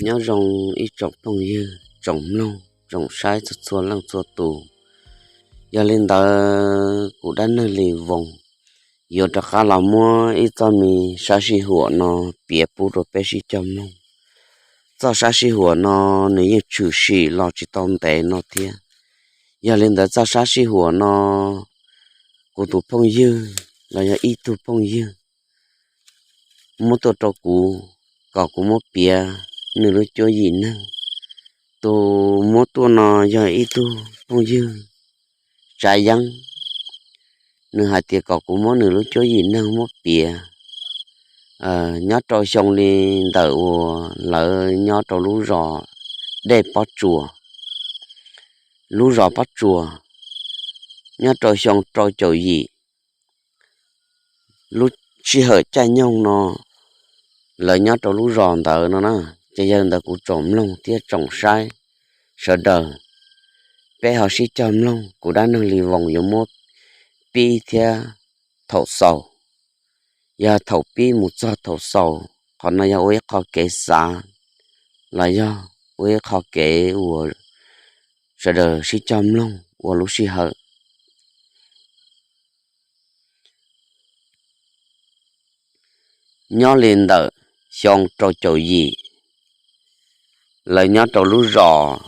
Nyob zoo ib tsoom phooj ywg, tsoom mloog, tsoom saib txhua txhua leej txhua tus. Yog li ntawd kuv Dab Neeg Lis Voos yuav rov qab los muab ib txoj me sab sij huam no piav pub rau peb sib cog mloog. Txoj sab sij huam no nws yeej tshwm sim los tsis tau ntev no thiab. Yog li ntawd txoj sab sij huam no kuv tus phooj ywg los yog ib tug phooj ywg muab tuaj rau kuv kom kuv muab piav nws lub cuab yim neeg. Tus muab tuaj no yog ib tug phooj ywg Tsav Yeeb, nws hais tias kom kuv muab nws lub cuab yim neeg muab piav nyob rau xyoo li ntawm uas lawv nyob rau lub zos Dej Pob Tsuas, lub zos Pob Tsuas, nyob rau xyoo rau caum yim, lub sij hawm caij nyoog no lawv nyob rau lub zos ntawd no na. Ces yog li ntawd kuv tsoom mloog thiab tsoom saib sawv daws, peb ho sib cog mloog, kuv Dab Neeg Lis Voos yuav muab pib thiab thaum xaus. Yog thaum pib mus txog thaum xaus, qhov no yog ua ib qho kev xav los yog ua ib qho kev uas sawv daws sib cog mloog ua lub sij hawm. Nyob li ntawm xyoo rau caum yim, lawv nyob rau lub zos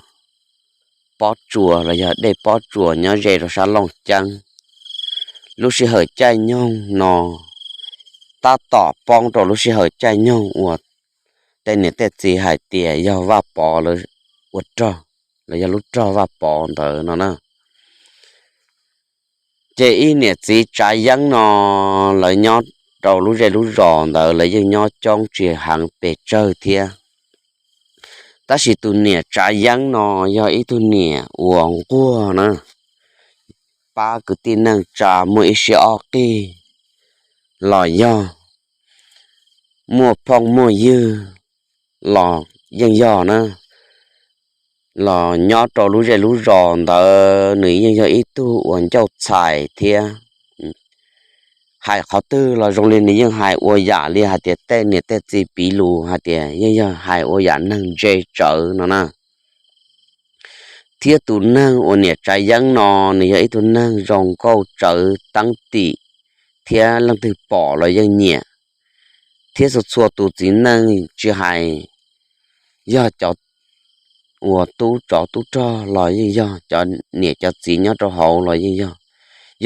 Pob Tsuas los yog Dej Pob Tsuas nyob ze rau sab Looj Ceeb. Lub sij hawm caij nyoog no tab tom poob rau lub sij hawm caij nyoog uas tej niam tej txiv hais tias yog Vaj Pov lawv ua rog, los yog lub rog Vaj Pov ntawd no na. Ces ib niam txiv Tsav Yeeb no lawv nyob rau lub zej lub zos ntawd lawv yeej nyob coob tsis heev pes tsawg thiab. Tab sis tus niam Tsav Yeeb no yog ib tug niam uas nquag na, pab kwv tij neej tsa muaj ib siab ob qig los yog, muaj phooj muaj ywg los yeej yog na, los nyob rau lub zej lub zos ntawd nws yeej yog ib tug uas ncauj txhais thiab. Hais qhov twg los zoo li nws yeej hais ua yam li hais tias tej niam tej txiv piv lus hais tias yeej yog hais ua yam neeg ntse tsawv no na. Thiab tus neeg uas niam Tsav Yeeb no nws yog ib tug neeg zoo nkauj tsawv teeb tim, thiab leej twg pom los yeej nyiam. Thiab txhua txhua tus txiv neej tsis hais yog cov uas tub tsov tub rog los yeej yog, cov niam cov txiv nyob rau hauv los yeej yog.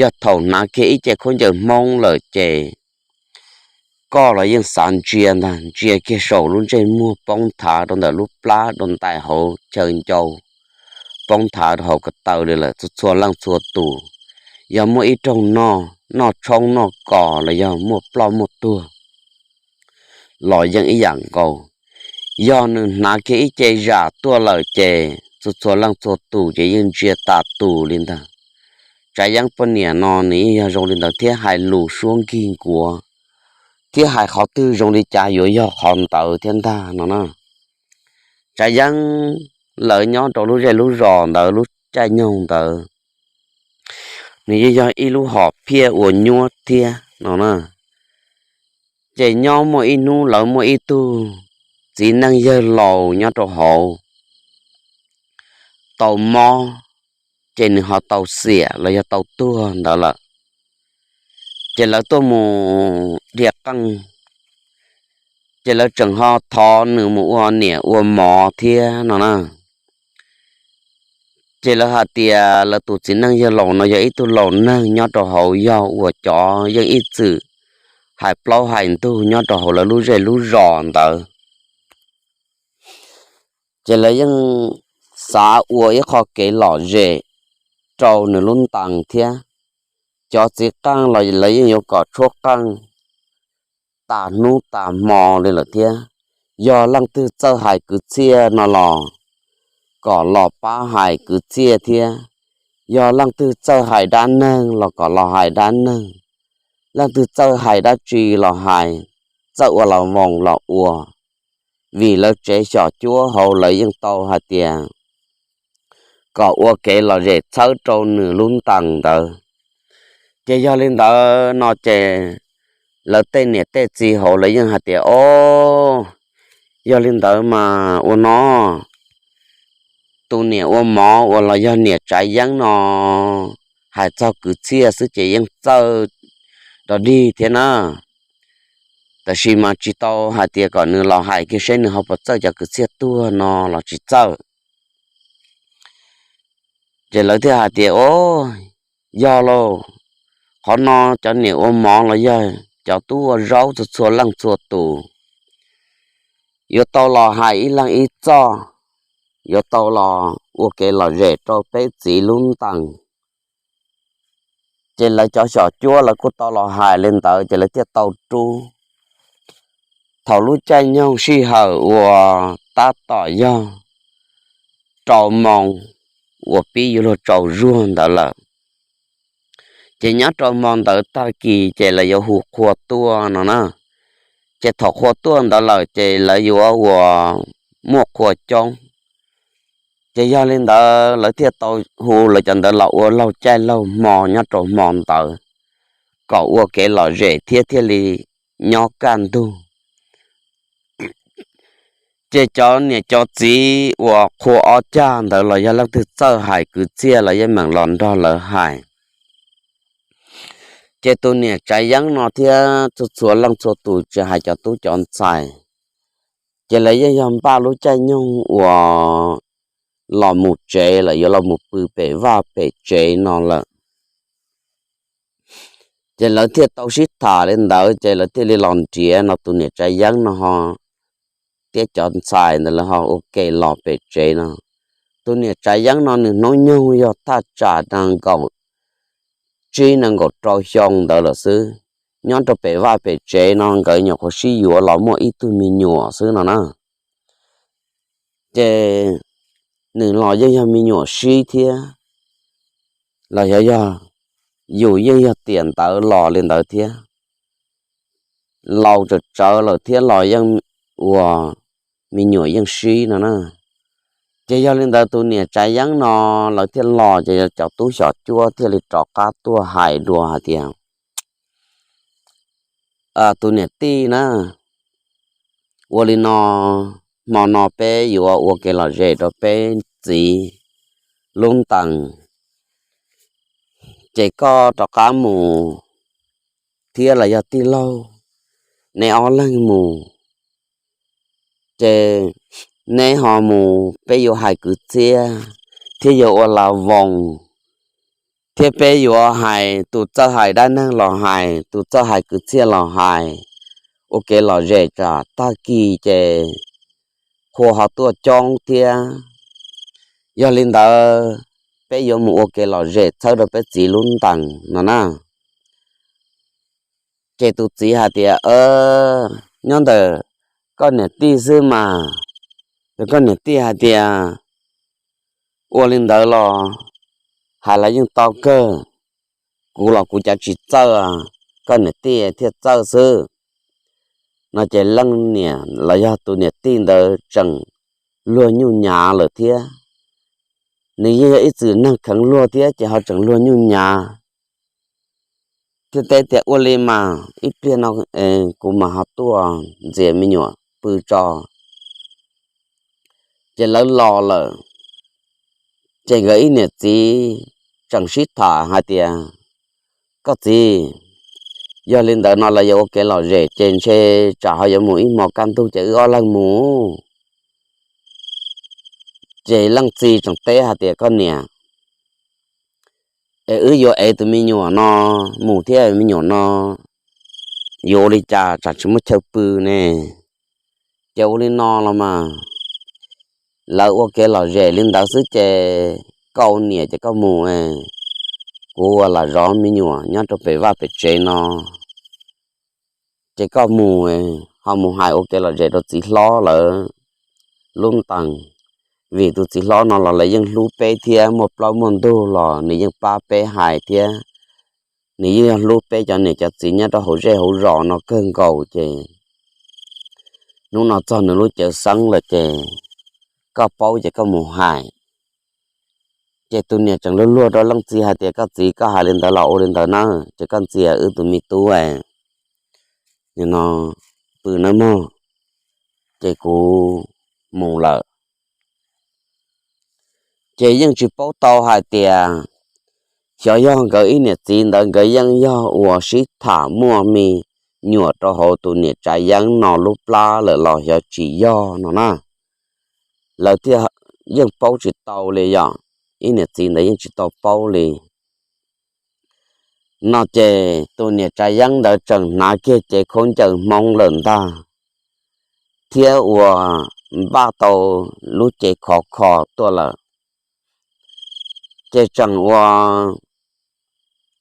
Yog thaum hnav kiag ib ce khaub ncaws Hmoob lawm ces koj los yeej xav ntsia ntag, ntsia kiag saum lub ntsej muag poob nthav rau ntawm lub plab rau ntais hauv chaw ncau, poob nthav rau hauv ko taw li lawm txhua txhua leej txhua tus. Yog muaj ib rooj noj, noj tshoob noj kos los yog muaj ploj muaj tuag los yeej ib yam nkaus. Yog nws hnav kiag ib ce zam tuaj lawm ces txhua txhua leej txhua tus ces yeej ntsia tas tus li ntag. Tsav Yeeb poj niam no nws yeej yog zoo li ntawd thiab hais lus suab nkig nkuav, thiab hais qhov twg zoo li cas yuav yog qhov ntawd thiab ntag no na. Tsav Yeeb lawv nyob rau lub zej lub zos ntawd lub caij nyoog ntawd, nws yeej yog ib lub hom phiaj uas nyuaj thiab no na. Ces nyob muaj ib hnub lawv muaj ib tug txiv neej yawg laus nyob rau hauv tau mob, ces nws ho tau xiam los yog tau tuag ntawd lawm. Ces lawv tuaj mus dhia qeej, ces lawv tseem ho thov nws mus ua niam ua mov thiab no na. Ces lawv hais tias lawv tus txiv neej yawg laus no yog ib tug laus neeg nyob rau hauv, yog uas cov yeej ib txwm hais plaub hais ntug nyob rau hauv lawv lub zej lub zos ntawd. Ces lawv yeej xav ua ib qho kev lom zem rau nws lub ntees thiab. Cov txiv qeej los lawv yeej yuav kom tshuab qeej tas hnub tas hmo li lawm thiab. Yog leej twg txawj hais kwv txhiaj no los kom los pab hais kwv txhiaj thiab. Yog leej twg txawj hais dab neeg los kom los hais dab neeg. Leej twg txawj hais dab tsi los hais, txawj ua las voos los ua. Vim lawv tsev xyom cuab hauv lawv yeej tau hais tias kom ua kev lom zem txhawb rau nws lub ntees ntawd. Ces yog li ntawd no ces lawv tej niam tej txiv hauv lawv yeej hais tias, o, Yog li ntawd mas ua no, tus niam ua mov uas los yog niam Tsav Yeeb no hais txog kwv txhiaj xwb ces yeej txawj dog dig thiab na, tab sis mas tsis tau hais tias kom nws los hais kiag seb nws ho puas txawj cov kwv txhiaj tuag no los tsis txawj. Ces lawv thiaj hais tias, o, yog lauj, qhov no cov niam ua mov los yog cov tub ua zaub txhua txhua leej txhua tus yuav tau los hais ib leeg ib txoj, yuav tau los ua kev lom zem rau peb txiv lub ntees. Ces lawv cov xyom cuab lawv kuj tau los hais li ntawd ces lawv thiaj tau rub. Thaum lub caij nyoog sij hawm uas tab tom yog rau moos uas pib yuav luag tsaus zuag ntawd lawm, ces nyob rau hmo ntawd tag kis ces lawv yuav hu qhua tuaj no na. Ces thaum qhua tuaj ntawd lawm ces lawv yuav ua muaj qhua coob. Ces yog li ntawd lawv thiaj tau hu lawv cov ntawd los ua laug caij laug hmo nyob rau hmo ntawd, kom ua kev lom zem thiab thiaj li nyob kaj ntug. Ces cov niam cov txiv uas qhua ob cag ntawd los yog leej twg txawj hais kwv txhiaj los yeej meem los nrog lawv hais. Ces tus niam Tsav Yeeb no thiab txhua txhua leej txhua tus tsis hais cov tub cov ntxhais, ces lawv yeej yog npaj lub caij nyoog uas los mus tsev lawm, yuav los mus pw pem vaj pem tsev no lawm. Ces lawv thiaj tau sib tham li ntawd ces lawv thiaj li los nrhiav no tus niam Tsav Yeeb no ho thiab cov ntxhais ntawd lawv ho ua ke los pem tsev no. Tus niam Tsav Yeeb no nws hnub nyoog yog thaj tsam nees nkaum tsib nees nkaum rau xyoo ntawd lawm xwb. Nyob rau pem vaj pem tsev no nkawd nyuam qhuav sib yuav los muaj ib tug me nyuam xwb no na. Ces nws los yeej yog me nyuam sib thiab, los yog yog yus yeej yog tiam ntawd los li ntawd thiab, laus tsawm tsawv lawm thiab los yeej ua me nyuam yeej sib no na. Ces yog li ntawd tus niam Tsav Yeeb no lawv thiaj los ces cov tub xyom cuab thiaj li rov qab tuaj hais dua hais tias, tus niam tij na, ua li no, hmo no peb yuav ua kev lom zem rau peb txiv lub ntees, ces koj rov qab mus thiab los yog tij laug, neb ob leeg mus, ces neb ho mus peb yuav hais kwv txhiaj thiab yuav ua la voos, thiab peb yuav hais tus txawj hais dab neeg los hais, tus txawj hais kwv txhiaj los hais, ua kev lom zem tsam tag kis ces qhua ho tuaj coob thiab. Yog li ntawd peb yuav mus ua kev lom zem txhawb rau peb txiv lub ntees no na. Ces tus txiv hais tias, nyob ntawm koj niam tij xwb mas, ces koj niam tij hais tias, ua li ntawd los hais los yeej tau kawg, kuv los kuv cav tsis txawj, koj niam tij thiaj txawj xwb no. Ces leej niam los yog tus niam tij ntawd tseem luag nyuj nyav lawm thiab, nws yeej yog ib txwm neeg kheev luag thiab ces ho tseem luag nyuj nyav thiab teb tias, ua li mas ib pliag no kuv mam ho tuaj ntxias me nyuam pw tso. Ces lawv los lawm, ces nkawd ib niam txiv tseem sib tham hais tias, koj txiv, yog li ntawd no los yuav ua kev lom zem ces ntshe tsam ho yuav mus ib hmo kaj ntug ces wb ob leeg mus. Ces leej txiv tseem teb hais tias, koj niam, es wb yuav ev tus me nyuam no mus thiab me nyuam no yuav ua li cas tsam tsis muaj chaw pw ne? Ces ua li no los mas, lawv ua kev lom zem li ntawd xwb ces koj ua niam ces koj mus, kuv ua lam zov me nyuam nyob rau pem vaj pem tsev no, ces koj mus ho mus hais ua kev lom zem rau txiv hlob lawv lub ntees, vim tus txiv hlob no los lawv yeej hlub peb thiab muaj plaub muaj ntug los nws yeej pab peb hais thiab, nws yeej yog hlub peb cov niam cov txiv nyob rau hauv zej hauv zos no kawg nkaus ces hnub no txog nws lub cawv xeeb lawm ces koj paub ces koj mus hais. Ces tus niam tseem luag luag rau leej txiv hais tias, koj txiv, koj hais li ntawd los ua li ntawd na, ces koj ntxias wb tus me tub no pw nawb mog. ces kuv mus lawm. Ces yeej tsis paub tau hais tias xyov yog nkawd ib niam txiv ntawd nkawd yeej yog uas sib tham muaj me nyuam rau hauv tus niam tsav yeeb no lub plab lawm los xyov tsis yog no na. Lawv thiaj yeej paub tsis tau li yom, ib niam txiv ntawd yeej tsis tau paub li. No ces tus niam tsav yeeb ntawd tseem hnav kiag cev khaub ncaws Hmoob lawm ntag, thiab uas npaj tau lub cev khov kho tuaj lawm. Ces tseem ua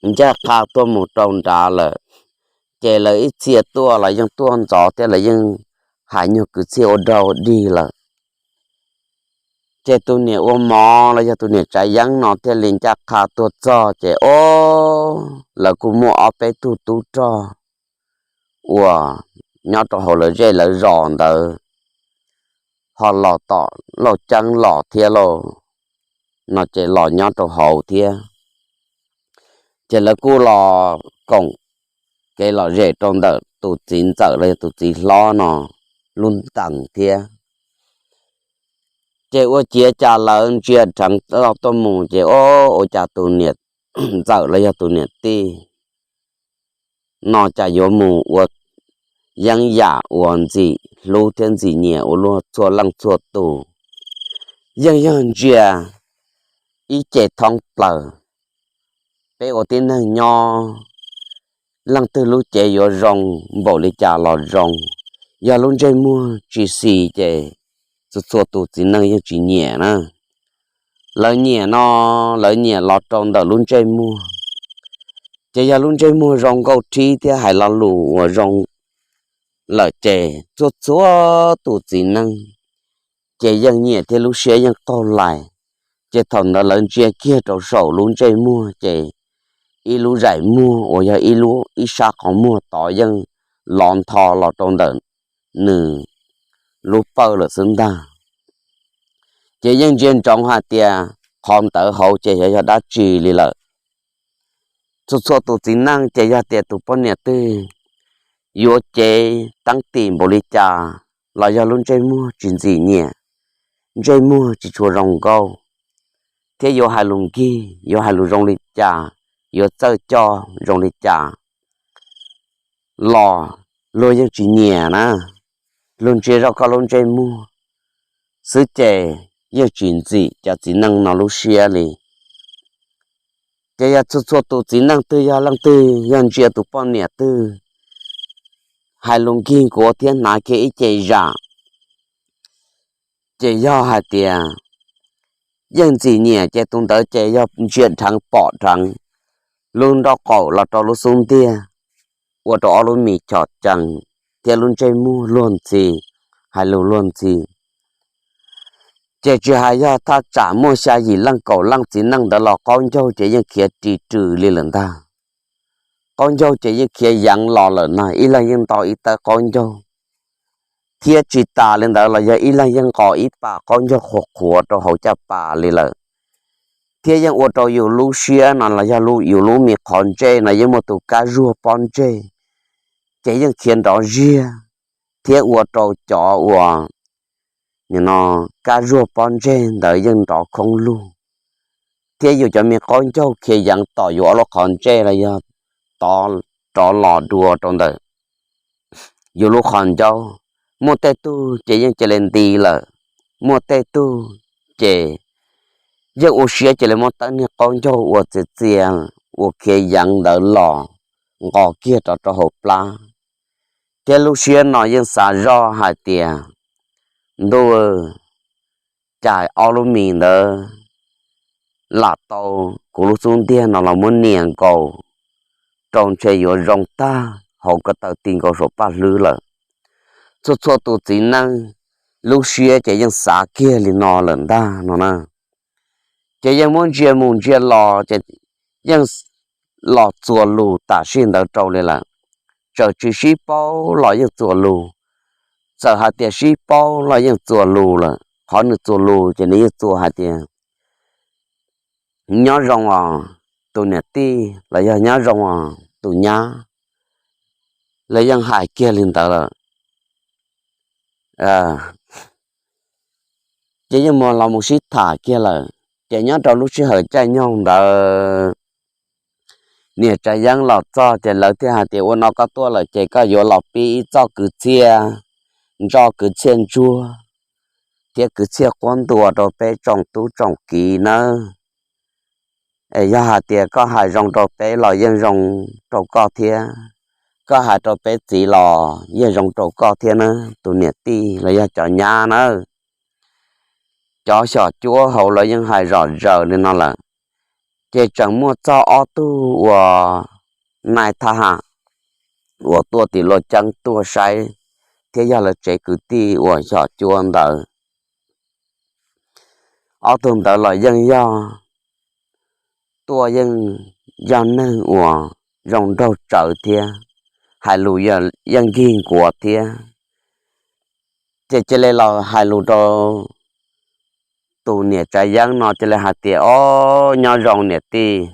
ncaj qha tuaj mus rau nrad lawm, ces lawv ib txhia tuaj los yeej tuaj ntxov thiab lawv yeej hais nyuag kwv txhiaj ua dog ua dig lawm. Ces tus niam ua mov los yog tus niam tsav yeeb no thiaj li ncaj qha tuaj txog ces o, lawv kuj muaj ob peb tug tub rog uas nyob rau hauv lawv zej lawv zos ntawd ho los tom Lauj Ceeb los thiab lauj, no ces los nyob rau hauv thiab. Ces lawv kuj los koom kev lom zem rau ntawm tus txiv ntxawm los yog tus txiv hlob no lub ntees thiab. Ces ua ciav cas lawv ntsia dheev loj tuaj mus ces o, ua cas tus niam ntxawm los yog tus niam tij no cas yuav mus ua yeeb yam uas ntxim hlub thiab ntxim nyiam ua luaj txhua leej txhua tus. Yeej yog ntsia ib ce thoob plaws, peb ua tib neeg nyob, leej twg lub cev yuav zoo npaum li cas los zoo, yog lub ntsej muag tsis xis ces txhua txhua tus txiv neej yeej tsis nyiam na. Lawv nyiam no, lawv nyiam los rau ntawm lub ntsej muag. Ces yog lub ntsej muag zoo nkauj thib thiab hais lo lus uas zoo lawm ces txhua txhua tus txiv neej ces yeej nyiam thiab lub siab yeej qaug lais. Ces thaum ntawd lawv ntsia kiag rau saum lub ntsej muag ces ib lub zaim muag uas yog ib lub ib sab qhov muag tod yeej lov ntho los rau ntawm nws lub pawj lawm xwb ntag. Ces yeej ntsia ntsoov hais tias qhov ntawd hauv ces xyov yog dab tsi li lawm. Txhua txhua tus txiv neej ces yog tias tus poj niam twg yuav cev teeb tim npaum li cas los yog lub ntsej muag tsis ntxim nyiam, ntsej muag tsis tshua zoo nkauj, thiab yuav hais lus nkig, yuav hais lus zoo li cas, yuav txawj coj zoo li cas los luag yeej tsis nyiam na. Luag ntsia zoj koj lub ntsej muag xwb ces yeej tsis ntxim cov txiv neej no lub siab li. Ces yog txhua txhua tus txiv neej twg yog leej twg yog ntsia tus poj niam twg hais lus nkig nkuav thiab hnav kiag ib ce zam ces yog hais tias yeej ntxim nyiam ces tus ntawd ces yog ntsia dheev pom dheev lub nraub qaum los rau lub xub ntiag, ua rau ob lub mis chom cees thiab lub ntsej muag luag ntxhi, hais lus luag ntxhi. Ces tsis hais yog thaj tsam muaj xya yim leej kaum leej txiv neej ntawd los qaub ncaug ces yeej khiav ris rws li lawm ntag. Qaub ncaug ces yeej khiav yeev los lawm na, ib leeg yeej nto ib tawb qaub ncaug. Thiab tsis tas li ntawd los yog ib leeg yeej nqos ib pas qaub ncaug qhuav qhuav rau hauv caj pas li lawm. Thiab yeej ua rau yus lub siab no los yog yus lub me qhov ntsej no yeej muaj tus kab zuag pob ntseg, ces yeej khiav nrov ziag, thiab ua rau cov uas no kab zuag pob ntseg ntawd yeej nrov khoob lug. Thiab yus cov me qaub ncaug khiav yeev tom yus ob lub qhov ntsej los yog tod rov los dua rau ntawm yus lub qhov ncauj. Muaj tej tug ces yeej cia li nti lawm, muaj tej tug ces yeej ua siab cia li muab tawb niag qaub ncaug uas txias txias uas khiav yeev ntawd los nqos kiag rov rau hauv plab. Thiab lub siab no yeej xav zoj hais tias, ntuj, cas ob lub mis ntawd lam tau kuv lub xub ntiag no los muab nias nkaus rau ntshe yuav zoo tag hauv ko taw ti nkaus saum paj hlwb lawm. Txhua txhua tus txiv neej lub siab ces yeej xav kiag li no lawm ntag no na. Ces yeej muab ntsia mus ntsia los ces yeej los txuas lus tam sim ntawd rau li lawm. Txawm tsis sib paub los yeej txuas lus, txawm hais tias sib paub los yeej txuas lus lawm. Qhov nws txuas lus ces nws yeej txuas hais tias nyob zoo os tus niam tij los yog nyob zoo os tus nyab, los yeej hais kiag li ntawd lawm. Ces yeej mus los mus sib tham kiag lawm. Ces nyob rau lub sij hawm caij nyoog ntawd, niam Tsav Yeeb los txog ces lawv thiaj hais tias, ua no koj tuaj lawm ces koj yuav los pib ib txoj kwv txhiaj ntso, kwv txhiaj ntsuag thiab kwv txhiaj quab ntuas rau peb tsoom tub tsoom kiv nawb. Es yog hais tias koj hais zoo rau peb los yeej zoo rau koj thiab, koj hais rau peb txiv los yeej zoo rau koj thiab na tus niam tij los yog cov nyab nawb. Cov xyom cuab hauv lawv yeej hais zom zaws li no lawm. Ces tseem muaj txog ob tug uas nai thab ham uas tuaj tim luaj ceeb tuaj saib thiab yog lawv tsev kwv tij uas xyom cuab ntawd. Ob tug ntawd los yeej yog tuaj yeej yog neeg uas zoo nraug tsawv thiab, hais lus yeej nkig nkuas thiab. Ces cia li los hais lus rau tus niam Tsav Yeeb no cia li hais tias, ob, nyob zoo niam tij,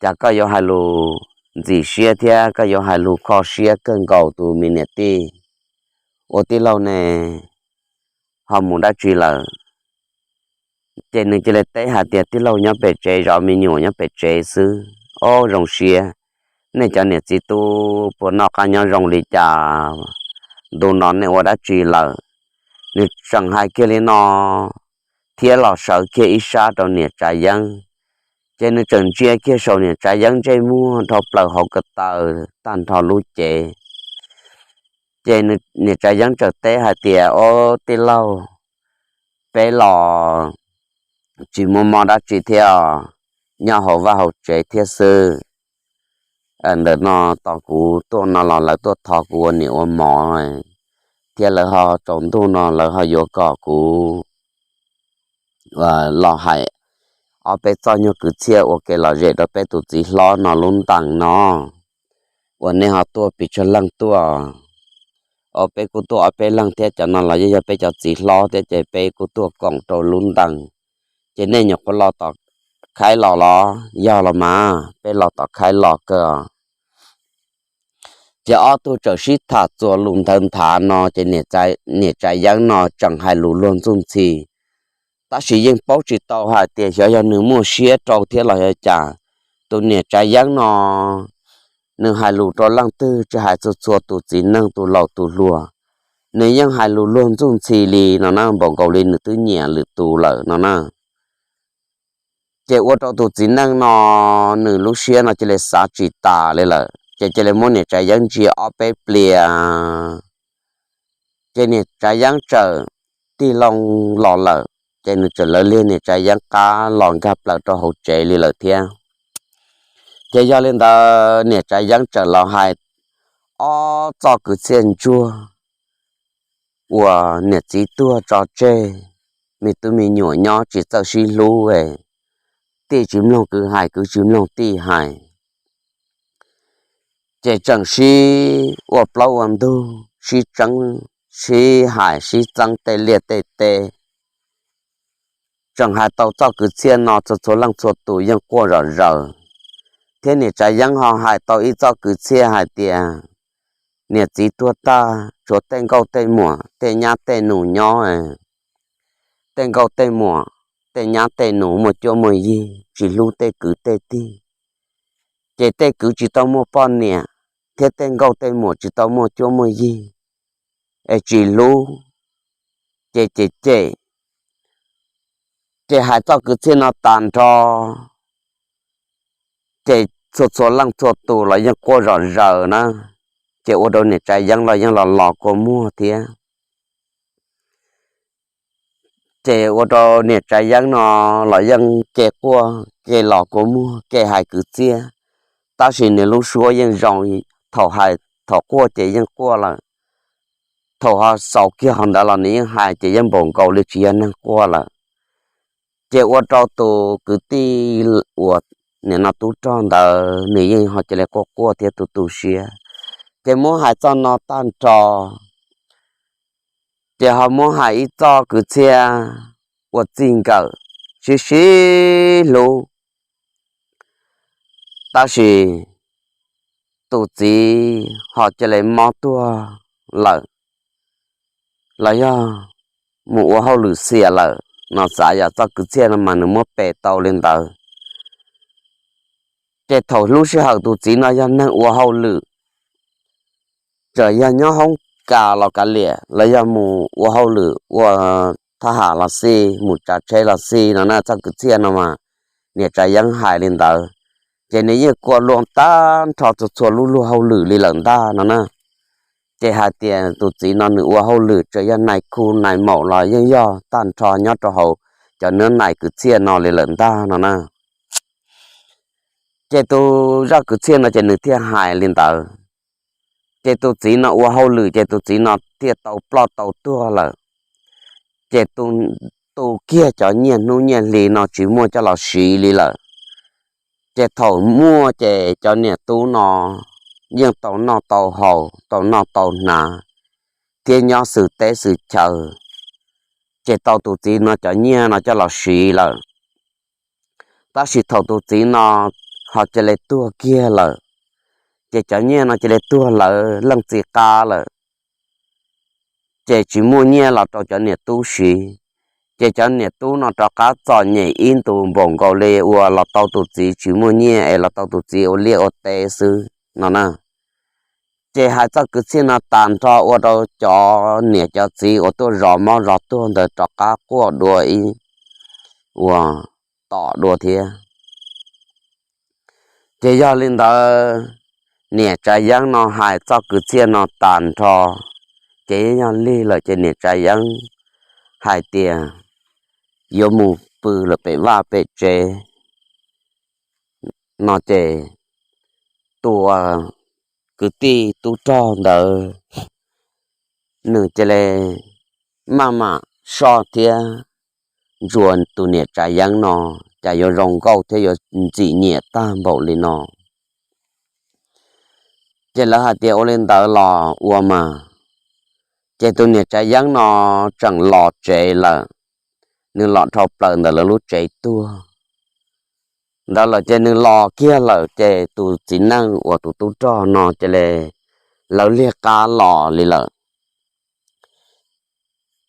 cas koj yuav hais lus ntxim siab thiab koj yuav hais lus kho siab kawg nkaus tus me niam tij. Ua tij laug ne ho mus dab tsi lawm? Ces nws cia li teb hais tias, tij laug nyob pem tsev, zov me nyuam nyob pem tsev xwb. Ob, zoo siab, nej cov niam txiv tub puas noj qab nyob zoo li cas? Ntu no nej ua dab tsi lawm? Nws tseem hais kiag li no thiab los sawv kiag ib sab rau niam Tsav Yeeb. Ces nws tseem ntsia kiag saum niam Tsav Yeeb ntsej muag dhau plaws hauv ko taw tag nrho lub cev. Ces niam Tsav Yeeb txawm teb hais tias, ob, tij laug, peb los tsis muaj mob dab tsi thiab, nyob hauv vaj hauv tsev thiab xwb. Ntawm no tos kuv tuaj no los lawv tuaj thov kuv ua niam ua mov thiab lawv ho tsaus ntuj no lawv ho yuav kom kuv los hais ob peb txoj nyuag kwv txhiaj ua kev lom zem rau peb tus txiv hlob no lub ntees no uas nej ho tuaj pes tsawg leej tuaj. Ob, peb kuj tuaj ob peb leeg thiab, cov no los yeej yog peb cov txiv hlob thiab ces peb kuj tuaj koom rau lub ntees. Ces nej nyuam qhuav los tom khaib los los? Yog los mas, peb los tom khaib los kawg. Ces ob tug txawm sib tham txuas lus ntawd nthav no ces niam Tsav Yeeb no tseem hais lus luag ntxuj ntxhi, tab sis yeej paub tsis tau hais tias xyov yog nws muaj siab rau thiab los yog cas. Tus niam Tsav Yeeb no nws hais lus rau leej twg tsis hais txhua txhua tus txiv neej tus laus tus hluas, nws yeej hais lus luag ntxuj ntxhi li no na, npaum nkaus li nws twb nyiam lwm tus lawm no na. Ces ua rau tus txiv neej no nws lub siab no cia li xav tsis tas li lawm, ces cia li muab niam Tsav Yeeb ntsia ob peb pliag. Ces niam Tsav Yeeb txawm tig loo los lawm, ces nws txawm lawv liag niam Tsav Yeeb qab los nkag plaws rau hauv tsev li lawm thiab. Ces yog li ntawd niam Tsav Yeeb txawm los hais ob txoj kwv txhiaj ntsuag uas niam txiv tuag tso tseg, me tub me nyuam nyob tsis txawj sib hlub, tij tsis mloog kwv hais, kwv tsis mloog tij hais. Ces tseem sib ua plaub ua ntug, sib txeeb, sib hais sib txeeb tej liaj tej teb. Tseem hais tau txoj kwv txhiaj no txhua txhua leej txhua tus yeej quaj zom zaws, thiab niam Tsav Yeeb ho hais tau ib txoj kwv txhiaj hais tias niam txiv tuag tag tshuav tej nkauj tej muam tej nyab tej nus nyob. Tej nkauj tej muam tej nyab tej nus muaj cuab muaj yig tsis hlub tej kwv tej tij, ces tej kwv tsis tau muaj poj niam, thiab tej nkauj tej muam tsis tau muaj cuab muaj yig, es tsis hlub, ces cem cem. Ces hais txoj kwv txhiaj no tas nrho, ces txhua txhua leej txhua tus los yeej quaj zom zaws na, ces ua rau niam Tsav Yeeb los yeej los los kua muag thiab. Ces ua rau niam Tsav Yeeb no los yeej ke quaj ke los kua muag ke hais kwv txhiaj, tab sis nws lub suab yeej zoo, thaum hais thaum quaj ces yeej quaj lawm, thaum ho xaus kiag qhov ntawd los nws yeej hais ces yeej npaum nkaus li tsis yog neeg quaj lawm. Ces ua rau tus kwv tij uas nim no tub rog ntawd nws yeej ho cia li quaj quaj thiab tu tu siab. Ces muab hais txoj no tag nrho, ces ho muab hais ib txoj kwv txhiaj ua txij nkawm sib sib hlub, tab sis tus txiv ho cia li mob tuag lawm. los yog mus ua hauj lwm xiam lawm no. Xav yog txoj kwv txhiaj no mas nws muab pes tau li ntawd. Ces thaum lub sij hawm tus txiv no yog neeg ua hauj lwm, txawm yog nyob hoob kas los kav liam los yog mus ua hauj lwm ua thab ham los xij, mus tsav tsheb los xij no na, txoj kwv txhiaj no mas niam Tsav Yeeb hais li ntawd. Ces nws yeej kua luag tag nrho txhua txhua lub luag hauj lwm li lawm ntag no na. Ces hais tias tus txiv no nws ua hauj lwm txawm yog nais khu nais maum los yeej yog tag nrho nyob rau hauv cov nab nais kwv txhiaj no li lawm ntag no na. Ces tus zaj kwv txhiaj no ces nws thiaj hais li ntawd. Ces tus txiv no ua hauj lwm ces tus txiv no thiaj tau ploj tau tuag lawm. Ces tu kiag cov nyiaj hnub nyiaj hli no tsis muaj coj los siv li lawm. Ces thaum muaj ces cov niam tub no yeej tau noj tau haus, tau noj tau hnav, thiab nyob xwm teb xwm chaw, ces tau tus txiv no cov nyiaj no coj los siv lawm. Tab sis thaum tus txiv no ho cia li tuag kiag lawm, ces cov nyiaj no cia li tuag lawv leej txiv qab lawm, ces tsis muaj nyiaj los rau cov niam tub siv. Ces cov niam tub no rov qab txom nyem ib ntus npaum nkaus li uas los tau tus txiv tsis muaj nyiaj es los tau tus txiv ua liaj ua teb xwb no na. Ces hais txoj kwv txhiaj no tas nrho ua rau cov niam cov txiv uas tuaj zov mob zov tuag ntawd rov qab quaj dua ib uas tom dua thiab. Ces yog li ntawd, niam Tsav Yeeb no hais txoj kwv txhiaj no tas nrho, ces yog lig lawm ces niam Tsav Yeeb hais tias yuav mus pw lawm pem vaj pem tsev no ces tus kwv tij tub rog ntawd nws cia li maj mam soj thiab ntsuas tus niam Tsav Yeeb no, cas yuav zoo nkauj thiab yuav ntxim nyiam tag npaum li no. Ces lawv hais tias ua li ntawd los ua mas. Ces tus niam Tsav Yeeb no tseem los tsev lawm, nws los dhau plaws ntawm lawv lub tsev tuag ntawd lawm ces nws los kiag lawm ces tus txiv neej uas tus tub rog no cia li lawv liag qab los li lawm.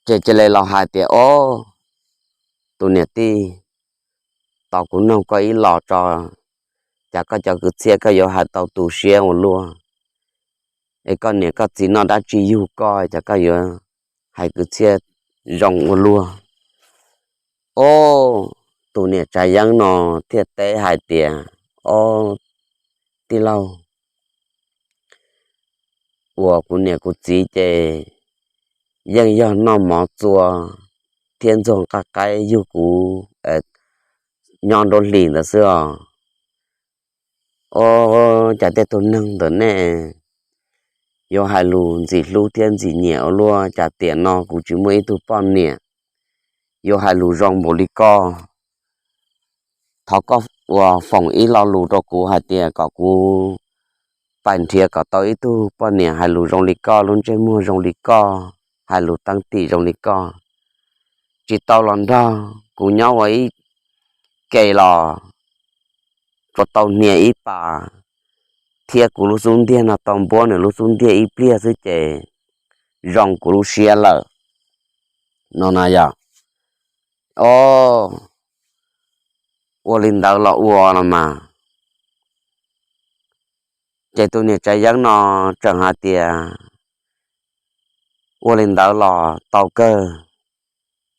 Ces cia li los hais tias, Ob, tus niam tij, tos kuv noog koj ib los tso, cas koj cov kwv txhiaj koj yuav hais tau tu siab ua luaj, es koj niam koj txiv noj dab tsi yug koj cas koj yuav hais kwv txhiaj zoo ua luaj? Ob, tus niam Tsav Yeeb no thiaj teb hais tias, Ob, tij laug, uas kuv niam kuv txiv ces yeej yog noj mov txua thiab ntxuag nqaj qaib yug kuv nyob nruab hlis ntawd xwb os. Ob, cas tej tug neeg ntawm nej yuav hais lus ntxim hlub thiab ntxim nyiam ua luaj, cas tiam no kuv tsis muaj ib tug poj niam yuav hais lus zoo npaum li koj. Thov koj ua foom ib lo lus rau kuv hais tias kom kuv pais nrhiav kom tau ib tug poj niam hais lus zoo li koj, lub ntsej muag zoo li koj, hais lus teeb tim zoo li koj. Tsis tau los nrog kuv nyob ua ib ke los tsuas tau hnia ib pas, thiab kuv lub xub ntiag no tau npuab nws lub xub ntiag ib pliag xwb ces zoo kuv lub siab lawm no na yog. Ob, ua li ntawd los ua los mas. Ces tus niam Tsav Yeeb no tseem hais tias, Ua li ntawd los tau kawg,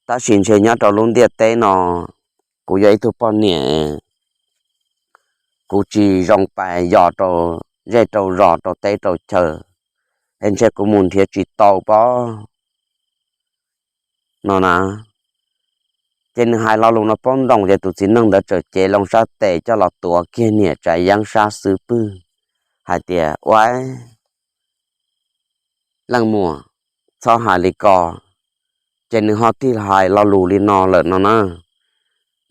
tab sis ntshe nyob rau lub ntiaj teb no kuv yog ib tug poj niam, kuv tsis zoo pais yos rau zej rau zos rau teb rau chaw, es ntshe kuv mus nrhiav tsis tau pob no na. Ces nws hais lo lus no poob ntoos ces tus txiv neej ntawd txawm cev loo sab tes coj los tuav kiag niam Tsav Yeeb sab xub pwg hais tias, Ua, leej muam, txhob hais li ko. Ces nws ho tig hais lo lus li no lawm no na,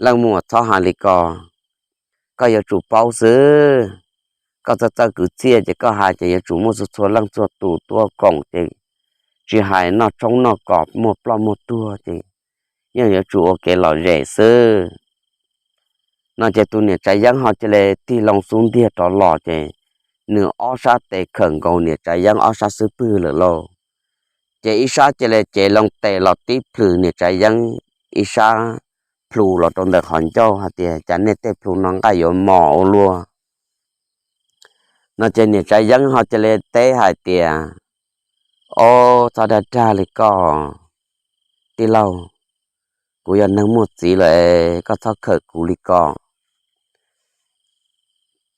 Leej muam, txhob hais li ko. Koj yuav tsum paub xwb, koj txawj txawj kwv txhiaj ces koj hais ces yuav tsum muaj txhua txhua leej txhua tus tuaj koom ces tsis hais noj tshoob noj kos muaj ploj muaj tuag ces yeej yuav tsum ua kev lom zem xwb no. Ces tus niam Tsav Yeeb ho cia li tig loo xub ntiag rov los ces nws ob sab tes khawm nkaus niam Tsav Yeeb ob sab xub pwg lawm lauj. Ces ib sab cia li cev loo tes los tib plhws niam tsav yeeb ib sab plhu los rau ntawm qhov ncauj hais tias, Cas nej tej plhu no nqaij yuav mos ua luaj? No ces niam tsav yeeb ho cia li teb hais tias, Ob, txhob dag dag li koj, tij laug, kuv yog neeg muaj txiv lawm, koj txhob khawm kuv li ko.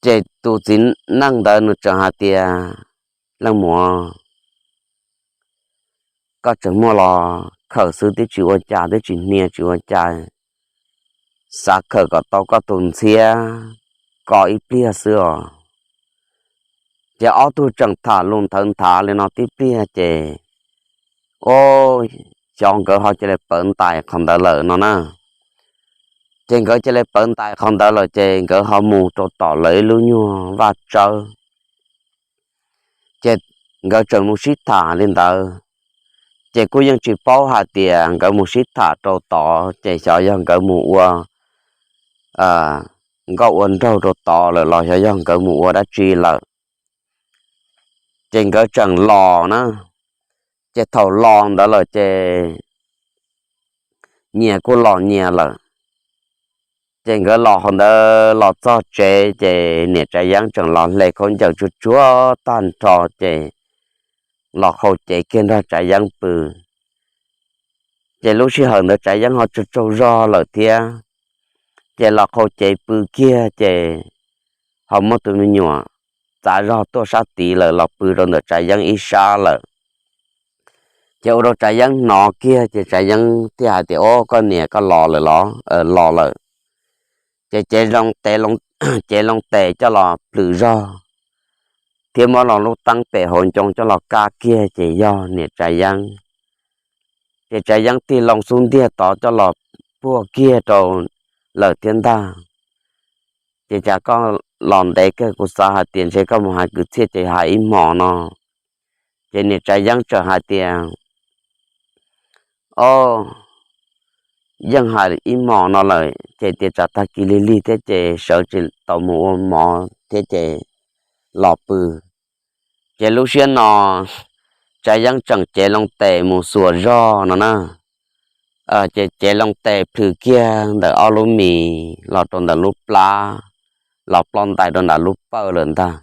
Ces tus txiv neej ntawd nws tseem hais tias, Leej muam, koj tseem muaj los khawm xwb, twb tsis ua cas, twb tsis hnia tsis ua cas, xav khawm kom tau koj tus ntxhiab ko ib pliag xwb os. Ces ob tug tseem tham lus nthawv nthav li no tib pliag ces, o, xyov nkawd ho cia li pawv ntais qhov ntawd lawm no na. Ces nkawd cia li pawv ntais qhov ntawd lawm ces nkawd ho mus rau tom lawv ib lub nyuag vaj tsawb. Ces nkawd tseem mus sib tham li ntawd, ces kuj yeej tsis paub hais tias nkawd mus sib tham rau tod ces xyov yog nkawd mus ua nkauj ua nraug rau tod lawm los xyov yog nkawd mus ua dab tsi lawm. Ces nkawd tseem los na, ces thaum los ntawd lawm ces nyias kuj los nyias lawm. Ces nkawd los hauv ntawd los txog tsev ces niam tsav yeeb tseem los hle khaub ncaws tsuag tsuag tag nrho ces los qhau cev kiag nrog tsav yeeb pw. Ces lub sij hawm ntawd tsav yeeb ho tsaug tsaug zog lawm thiab, ces los qhau cev pw kiag ces ho muab tus me nyuam txav zog tuaj sab tid lawm los pw rau ntawm tsav yeeb ib sab lawm. Ces ua rau tsav yeeb hnov kiag ces tsav yeeb thiaj hais tias, Ob, koj niam, koj los lawm los? Los lawm. Ces cev loo tes coj los plhws zog thiab muab loo lub teeb pem hauv ncoo coj los kaj kiag ces yog niam tsav yeeb. Ces tsav yeeb tig loo xub ntiag tod coj los puag kiag rau lawm thiab ntag. Ces cas koj los ntev kawg, kuv xav hais tias ntshe koj mus hais kwv txhiaj ces hais ib hmos no. Ces niam tsav yeeb txawm hais tias, Ob, yeej hais ib hmos no lawm ces tias tsam tag kis lig lig thiab ces sawv tsis tau mus ua mov thiab ces los pw. Ces lub sij hawm no tsav yeeb tseem cev loo tes mus xuas zog no na. Ces cev loo tes plhws kiag ntawm ob lub mis los rau ntawm lub plab, los ploj ntais rau ntawm lub pawj lawm ntag.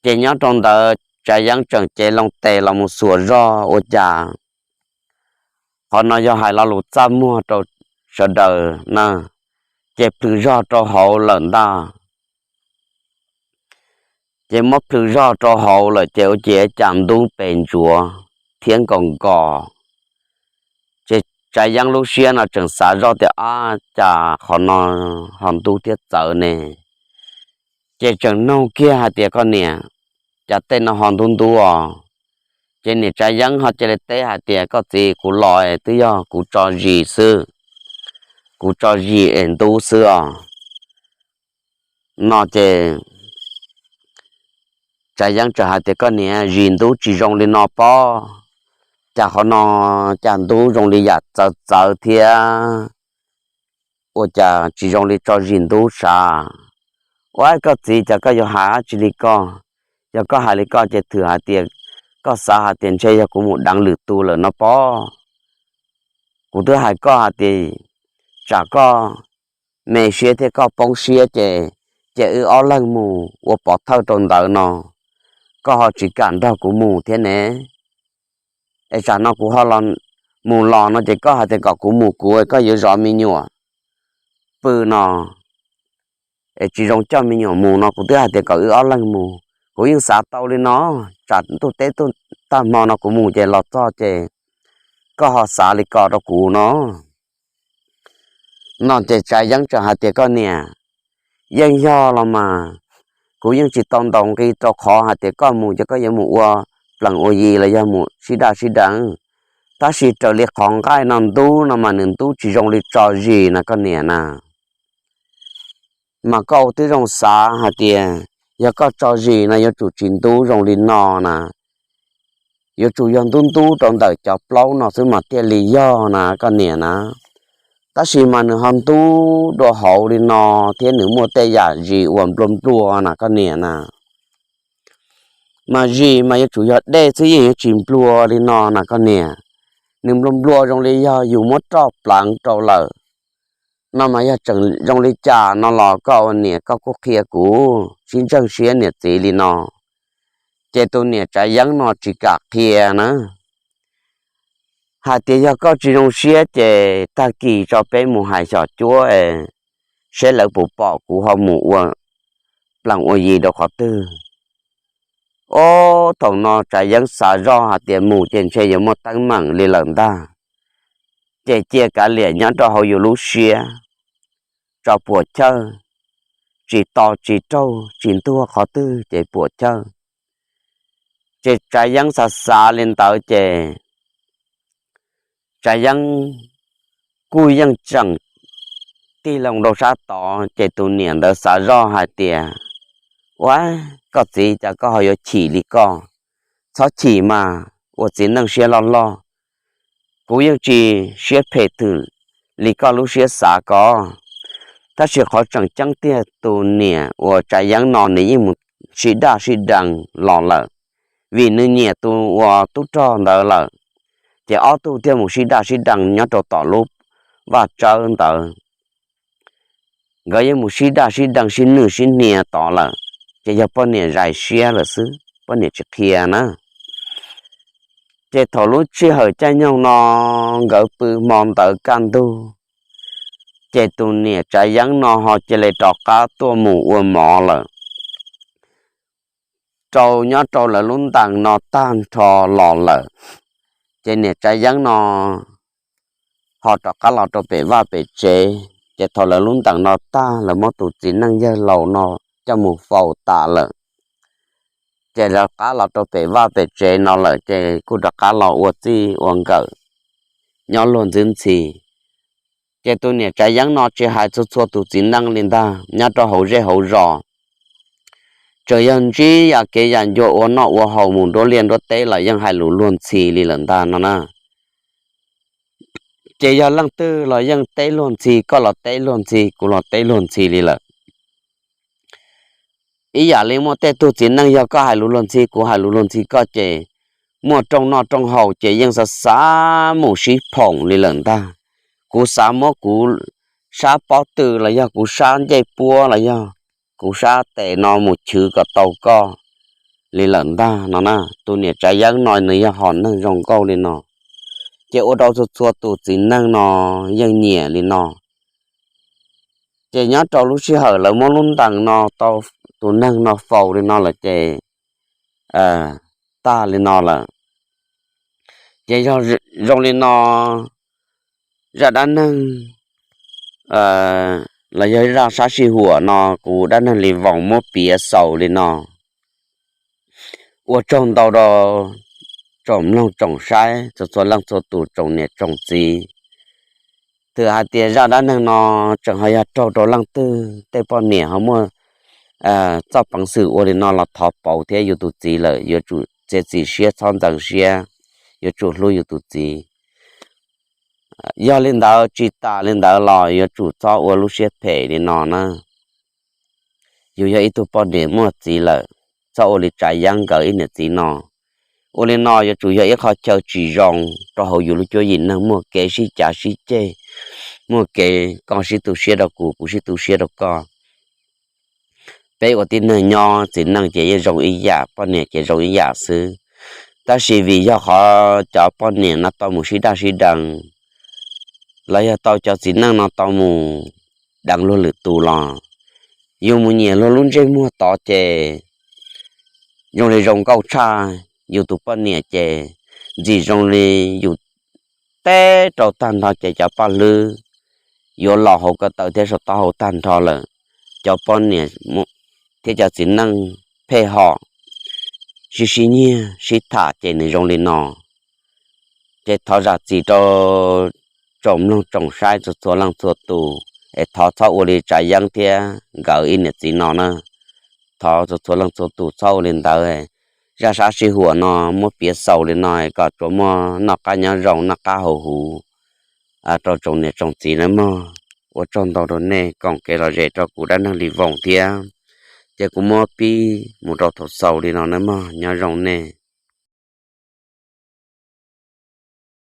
Ces nyob rau ntawd tsav yeeb tseem cev loo tes los mus xuas zog ua cas, qhov no yog hais lo lus txaj muag rau sawv daws na, ces plhws zog rau hauv lawm ntag. Ces muab plhws zog rau hauv lawm ces ua ciav cas ntub pes ntsuav thiab nkaus nkos. Ces tsav yeeb lub siab no tseem xav zoj tias, Ab, cas qhov no ho ntub thiab txawv ne? Ces tseem nug kiag hais tias, Koj niam, cas tej no ho ntub ntub os? Ces niam tsav yeeb ho cia li teb hais tias, Koj txiv, kuv los twb yog kuv tso zis xwb, kuv tso zis es ntub xwb os. No ces tsav yeeb txawm hais tias, Koj niam, zis ntub tsis zoo li no pob, cas qhov no cas ntub zoo li yam txawv txawv thiab, ua cas tsis zoo li tso zis ntub sav? Ua, koj txiv, cas koj yuav hais dab tsi li koj? Yog koj hais li koj ces thwm hais tias koj xav hais tias ntshe yog kuv mus deev lwm tus lawm no pob. Kuv twb hais koj hais tias tsam koj me siab thiab koj poob siab ces, ces wb ob leeg mus ua pov thawj rau ntawd no, koj ho tsis kam nrog kuv mus thiab ne. Es tsam no kuv ho mus los no ces koj hais tias kom kuv mus kuv, koj yuav zov me nyuam pw no, es tsis zoo coj me nyuam mus no, kuv twb hais tias kom wb ob leeg mus. Kuv yeej xav tau li no, tsam ntuj teb tag hmo no kuv mus ces los txog ces koj ho xav li ko rau kuv no. No ces tsav yeeb txawm hais tias, Koj niam, yeej yog los mas, kuv yeej tsis tau ntaus nqi rau qhov hais tias koj mus ces koj yuav mus ua plees ua yi los yog mus sib daj sib deev. Tab sis raws li qhov nqaij no ntub no mas nws ntub tsis zoo li tso zis na koj niam na. Mas koj ua tib zoo xav hais tias yog koj tso zis no yuav tsum tsis ntub zoo li no na, yuav tsum yog ntub ntub rau ntawm cov plaub no xwb mas thiaj li yog na koj niam na. Tab sis mas nws ho ntub dua hauv li no thiab nws muaj tej yam zis uas nplua nplua na koj niam na. mas zis mas yuav tsum yog dej xwb yeej yuav tsis nplua li no na koj niam. Nws nplua nplua zoo li yog yus muab roj pleev rau lawm no mas yog tseem zoo li cas no los koj ua niam koj kuj qhia kuv sib ntseeg siab niam txiv li no. Ces tus niam Tsav Yeeb no tsis kam qhia na, hais tias yog koj tsis zoo siab ces tag kis tso peb mus hais xyom cuab es seb lawv puas pom kuv ho mus ua plees ua yi rau qhov twg. Ob, thaum no Tsav Yeeb xav zoj hais tias mus ces ntshe yuav muaj teeb meem li lawm ntag. Ces cia kav liam nyob rau hauv yus lub siab, tso puam chawj, tsis to tsis raug tsis ntuag qhov twg ces puam chawj. Ces Tsav Yeeb xav xav li ntawd ces Tsav Yeeb kuj yeej tseem tig loo rau sab tod ces tus niam ntawd xav zoj hais tias, Ua, koj txiv, cas koj ho yuav chim li koj? Txhob chim mas, ua txiv neej siab loj loj, kuv yeej tsis siab phem twm li koj lub siab xav ko. Tab sis qhov tseem ceeb tiag tus niam uas Tsav Yeeb no nws yeej mus sib daj sib dees los lawm, vim nws nyiam tus uas tub rog ntawd lawm, ces ob tug thiaj mus sib daj sib dees nyob rau tom lub vaj tsawb ntawd. Nkawd yeej mus sib daj sib dees sib nwj sib hnia tod lawm, ces yog poj niam zais siab lawm xwb, poj niam tsis qhia na. Ces thaum lub sij hawm caij nyoog no nkawd pw hmo ntawd kaj ntug, ces tus niam Tsav Yeeb no ho cia li rov qab tuaj mus ua mov lawm rau nyob rau lawv lub ntees no tag nrho los lawm. Ces niam Tsav Yeeb no ho rov qab los rau pem vaj pem tsev, ces thaum lawv lub ntees no tag lawv muab tus txiv neej yawg laus no coj mus faus tas lawm, ces rov qab los rau pem vaj pem tsev no lawm ces kuj rov qab los ua txij ua nkawm nyob luag ntxwb ntxhi. Ces tus niam Tsav Yeeb no tsis hais txhua txhua tus txiv neej li ntag, nyob rau hauv zej hauv zos, tseem yog ntsib yam kev yam ncua ua noj ua haus mus nruab liaj nruab teb los yeej hais lus luag ntxhi li lawm ntag no na. Ces yog leej twg los yeej teb luag ntxhi, koj los teb luag ntxhi, kuv los teb luag ntxhi li lawm. Ib yam li muaj tej tug txiv neej yog koj hais lus luag ntxhi, kuv hais lus luag ntxhi koj ces muaj rooj noj rooj haus ces yeej xav xav mus sib phoom li lawm ntag. Kuv xav muab kuv sab pob tw los yog kuv sab ncej puab los yog kuv sab tes no mus chwv kom tau koj li lawm ntag no na. Tus niam Tsav Yeeb no nws yog hom neeg zoo nkauj li no, ces ua rau txhua txhua tus txiv neej no yeej nyiam li no. Ces nyob rau lub sij hawm lawv muab lub ntees no tau tus neeg no faus li no lawm ces tag li no lawm. Ces yog zoo li no, zaj dab neeg los yog zaj sab sij huam no kuv Dab Neeg Lis Voos muab piav xaus li no. Ua tsaug ntau rau tsoom mloog tsoom saib txhua txhua leej txhua tus, tsoom niam tsoom txiv. Twb hais tias zaj dab neeg no tseem ho yog raug rau leej twg tej poj niam ho muaj txoj peev xwm ua li no los thov pauv thiab yus tus txiv lawm yuav tsum txiav txim siab txhob ntxeev siab, yuav tsum hlub yus tus txiv. Yog li ntawd tsis tas li ntawd los yuav tsum txhob ua lub siab phem li no na. Yus yog ib tug poj niam muaj txiv lawm, txhob ua li Tsav Yeeb nkawd ib niam txiv no. Ua li no yuav tsum yog ib qho chaw tsis zoo rau hauv yus lub cuab yim neeg, muaj kev sib cav sib ceg, muaj kev koj sib tu siab rau kuv, kuv sib tu siab rau koj. Peb ua tib neeg nyob txiv neej ces yeej zoo ib yam, poj niam ces zoo ib yam xwb. Tab sis vim yog qhov cov poj niam no tau mus sib daj sib deev, los yog tau cov txiv neej no tau mus deev luag lwm tus los yus mus nyiam luag lub ntsej muag tod ces zoo li zoo nkauj tshaj yus tus poj niam ces ntxim zoo li yus teb rau tag nrho ces cov paj hlwb yuav los hauv ko taw thiab saum taub hau tag nrho lawm. Cov poj niam thiab cov txiv neej phem hom sib sib nyiag sib tham ces nws zoo li no. Ces thov zam txim rau tsoom mloog tsoom saib txhua txhua leej txhua tus, es thov txhob ua li Tsav Yeeb thiab nkawd ib niam txiv no na. Thov txhua txhua leej txhua tus txhob ua li ntawd. Zaj sab sij huam no muab piav xaus li no kom tsuas muaj noj qab nyob zoo noj qab haus huv rau tsoom niam tsoom txiv nawb mog. Ua tsaug ntau rau nej, koom kev lom zem rau kuv Dab Neeg Lis Voos thiab. Ces kuv muab pib mus rau thaum xaus li no nawb mog, nyob zoo nej.